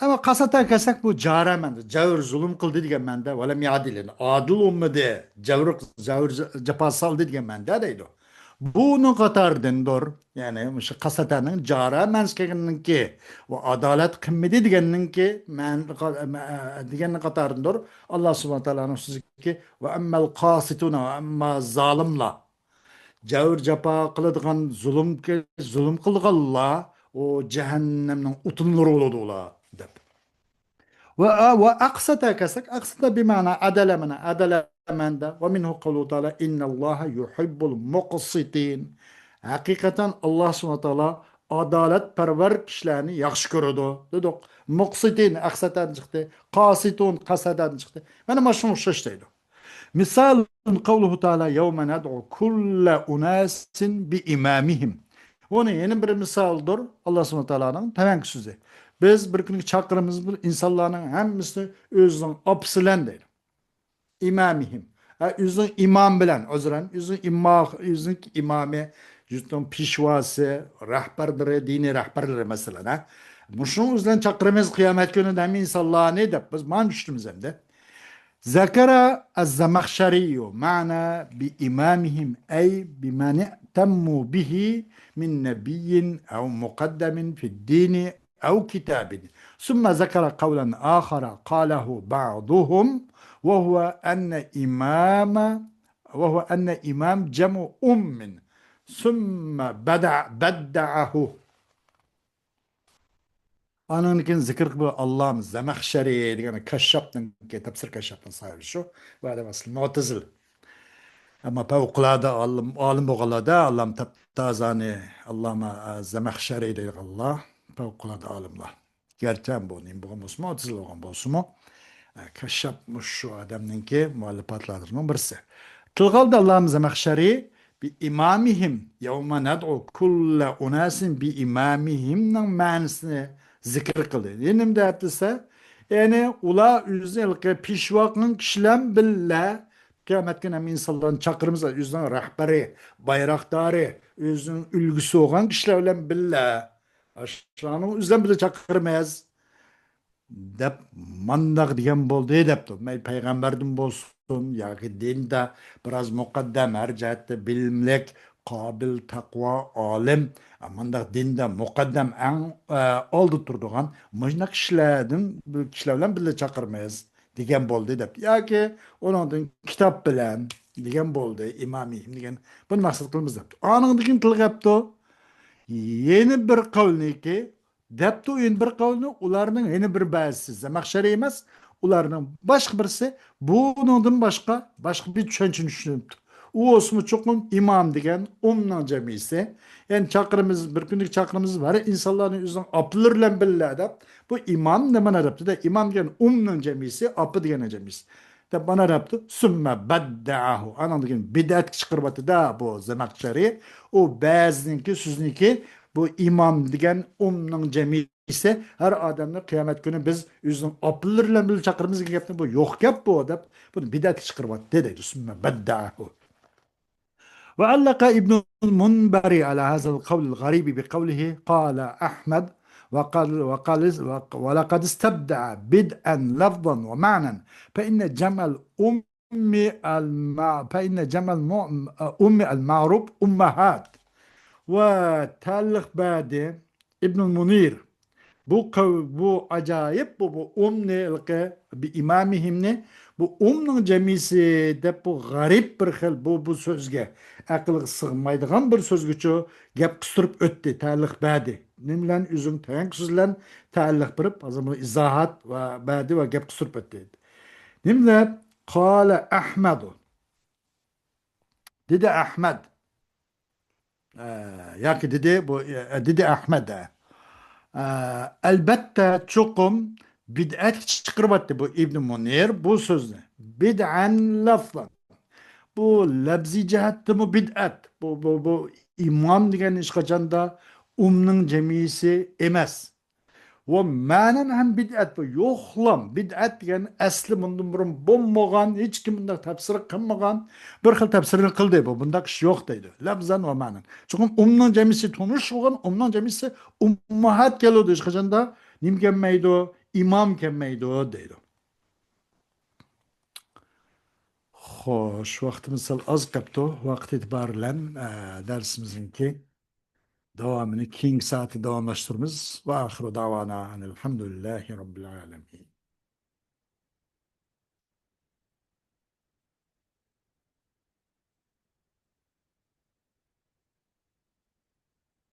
ئەمما قاساتا كەلسەك، بۇ جارا مەنىدە، جەۋر، زۇلۇم قىلدى دېگەن مەنىدە، ولم يعدل، يەنى ئادىل بولمىدى، جەۋر، جەۋر، جاپا سالدى دېگەن مەنىدە دەيدۇ. بۇنىڭ قاتارىدىندۇر، يەنى مۇشۇ قەسەتەنىڭ جارى مەنىسى كەلگەننىڭكى، ۋە ئادالەت قىلمىدى دېگەننىڭكى، مەن، دېگەننىڭ قاتارىدىندۇر. ئاللا سۇبھانە تائالانىڭ سۆزىكى، ۋە ئەممەل قاسىتۇنە، ۋە ئەمما زالىملار، جەۋر جاپا قىلىدىغان، زۇلۇم، زۇلۇم قىلغانلار، ئۇ جەھەننەمنىڭ ئوتۇنلىرى بولىدۇ ئۇلار، دەپ. ۋە، ۋە ئەقسەتە كەلسەك، ئەقسەتە بىمەنە ئەدەلە، مەنە ئەدەلە مەنىدە. ۋە مىنھۇ قەۋلۇ تائالا، ئىننەللاھە يۇھىببۇل مۇقسىتىن. ھەقىقەتەن ئاللا سۇبھانە تائالا ئادالەتپەرۋەر كىشىلەرنى ياخشى كۆرىدۇ، دېدۇق. مۇقسىتىن ئەقسەتەدىن چىقتى، قاسىتۇن قەسەدەدىن چىقتى. مانا مانا شۇنىڭغا ئوخشاش دەيدۇ. مىسال قەۋلۇھۇ تائالا، يەۋمە نەدئۇ كۇللە ئۇناسىن بىئىمامىھىم. بۇنى يەنە بىر مىسالدۇر، ئاللا سۇبھانە تائالانىڭ تەۋەنكى سۆزى. بىز بىر كۈنگە چاقىرىمىز، بىر ئىنسانلارنىڭ ھەممىسىنى ئۆزىنىڭ ئاپىسى بىلەن دەيدۇ. ئىمامىھىم. ھە، ئۆزىنىڭ ئىمامى بىلەن، ئۆزرەن، ئۆزىنىڭ ئىما-، ئۆزىنىڭ ئىمامى، يۇرتنىڭ پېشۋاسى، رەھبەرلىرى، دىنىي رەھبەرلىرى، مەسىلەن، ھە. مۇشۇنىڭ ئۆزى بىلەن چاقىرىمىز قىيامەت كۈنى ھەممە ئىنسانلارنى دەپ، بىز مانا چۈشتىمىز ئەمدى. ذكر الزمخشري معنى بإمامهم، أي بمن اهتموا به من نبي أو مقدم في الدين أو كتاب. ثم ذكر قولا آخر قاله بعضهم، وهو أن إمام، وهو أن إمام جمع أم، ثم بدع-، بدعه. ئانىڭدىن كېيىن زىكىر قىلىپ، ئاللام زەمەخشەرى دېگەن كاششاپنىڭكى، تەپسىر كاششاپنىڭ ساھىبى شۇ. بۇ ئادەم ئەسلى مۇئتەزىل. ئەمما پەۋقۇلئاددە ئالىم، ئالىم بولغانلاردا ئاللام تەپتازانى، ئاللاما، ئە، زەمەخشەرى دەيدىغانلار پەۋقۇلئاددە ئالىملار. گەرچە بۇ نېمە بولغان بولسىمۇ، مۇئتەزىلە بولغان بولسىمۇ، ئە، كاششاپ مۇشۇ ئادەمنىڭكى مۇئەللىپاتلىرىنىڭ بىرسى. تىلغا ئالدى ئاللام زەمەخشەرى، بىئىمامىھىم، يەۋمە نەدئۇ كۇللە ئۇناسىن بىئىمامىھىمنىڭ مەنىسىنى زىكىر قىلدى. يەنە نېمە دەپ دېسە، يەنى ئۇلار ئۆزىنى ھېلىقى پېشۋا قىلغان كىشىلەر بىلەن بىللە، قىيامەت كۈنى ھەممە ئىنسانلارنى چاقىرىمىز، ئۆزىنىڭ رەھبىرى، بايراقدارى، ئۆزىنىڭ ئۈلگىسى بولغان كىشىلەر بىلەن بىللە، شۇلارنىڭ ئۆزى بىلەن بىللە چاقىرىمىز. دەپ مانداق دېگەن بولدى دەپتۇ. مەيلى پەيغەمبەردىن بولسۇن ياكى دىندا بىراز مۇقەددەم، ھەر جەھەتتە بىلىملىك، قابىل، تەقۋا، ئالىم، مانداق دىندا مۇقەددەم، ئەڭ، ئە، ئالدىدا تۇرىدىغان مۇشۇنداق كىشىلەردىن، بۇ كىشىلەر بىلەن بىللە چاقىرىمىز دېگەن بولدى دەپتۇ. ياكى ئۇنىڭدىن كىتاب بىلەن دېگەن بولدى، ئىمامىم دېگەن، بۇنى مەقسەت قىلىمىز دەپتۇ. ئانىڭدىن كېيىن تىلغا ئاپتۇ. يەنە بىر قەۋلنىكى، دەپتۇ يەنە بىر قەۋلنى، ئۇلارنىڭ يەنە بىر بەزىسى، زەمەخشەرى ئەمەس، ئۇلارنىڭ باشقا بىرسى بۇنىڭدىن باشقا، باشقا بىر چۈشەنچىنى چۈشىنىپتۇ. ئۇ بولسىمۇ چوقۇم ئىمام دېگەن ئۇمنىڭ جەمئىيسى. يەنى چاقىرىمىز، بىر كۈنلۈك چاقىرىمىز، ھەر ئىنسانلارنى ئۆزىنىڭ ئاپىلىرى بىلەن بىللە دەپ، بۇ ئىمام نېمە دەپتۇ-دە، ئىمام دېگەن ئۇمنىڭ جەمئىيسى، ئاپا دېگەن جەمئىيسى. دەپ مانا دەپتۇ. سۈممە بەددەئەھۇ. ئانىڭدىن كېيىن بىدئەتكە چىقىرىۋاتىدۇ بۇ زەمەخشەرى. ئۇ بەزىنىڭكى سۆزىنىكى، بۇ ئىمام دېگەن ئۇمنىڭ جەمئىيسى، ھەر ئادەمنى قىيامەت كۈنى بىز ئۆزىنىڭ ئاپىلىرى بىلەن بىللە چاقىرىمىز دېگەن گەپنى، بۇ يوق گەپ بۇ دەپ، بۇنى بىدئەتكە چىقىرىۋاتتى دەيدۇ. سۈممە بەددەئەھۇ. وعلق ابن المنبر على هذا القول الغريب بقوله: قال أحمد، وقال، وقال، ولقد استبدع بدعا لفظا ومعنى، فإن جمع الأم المع-، فإن جمع الم-، أم المعروف أمهات. ۋە تەئەللۇق بەردى ئىبنۇل مۇنىر. بۇ قەۋ-، بۇ ئاجايىپ، بۇ، بۇ ئۇمنى، ھېلىقى بىئىمامىھىمنى، بۇ ئۇمنىڭ جەمئىيسى دەپ، بۇ غەرىب بىر خىل، بۇ، بۇ سۆزگە، ئەقىلگە سىغمايدىغان بىر سۆزگىچۇ گەپ قىستۇرۇپ ئۆتتى، تەئەللۇق بەردى. نېمە بىلەن؟ ئۆزىنىڭ تەيەنكى سۆزى بىلەن تەئەللۇق بېرىپ، ھازىر بۇنى ئىزاھات ۋە بەردى ۋە گەپ قىستۇرۇپ ئۆتتى. نېمە دەپ؟ قال أحمد. دېدى ئەھمەد. ئە، ياكى دېدى، بۇ، ئە، دېدى ئەھمەد، ئە. ئە، ئەلبەتتە، چوقۇم بىدئەتكە چىقىرىۋەتتى بۇ ئىبنى مۇنىر بۇ سۆزنى. بدعا لفظا. بۇ لەپزىي جەھەتتىمۇ بىدئەت. بۇ، بۇ، بۇ ئىمام دېگەن ھېچقاچاندا ئۇمنىڭ جەمئىيسى ئەمەس. ۋە مەنەن ھەم بىدئەت بۇ. يوقلام، بىدئەت دېگەن ئەسلى مۇندىن بۇرۇن بولمىغان، ھېچكىم بۇنداق تەپسىر قىلمىغان، بىر خىل تەپسىرنى قىلدى بۇ. بۇنداق ئىش يوق دەيدۇ. لەپزەن ۋە مەنەن. چوقۇم ئۇمنىڭ جەمئىيسى تونۇش بولغان، ئۇمنىڭ جەمئىيسى ئۇمماھات كېلىدۇ. ھېچقاچاندا نېمە كەلمەيدۇ؟ ئىمام كەلمەيدۇ دەيدۇ. خوش، ۋاقتىمىز سەل ئاز قاپتۇ. ۋاقىت ئېتىبارى بىلەن، ئە، دەرسىمىزنىڭكى داۋامىنى كېيىنكى سائەتتە داۋاملاشتۇرىمىز. ۋە ئاخىرۇ داۋانا ئەنىل ھەمدۇلىللاھى رەببىل ئالەمىن.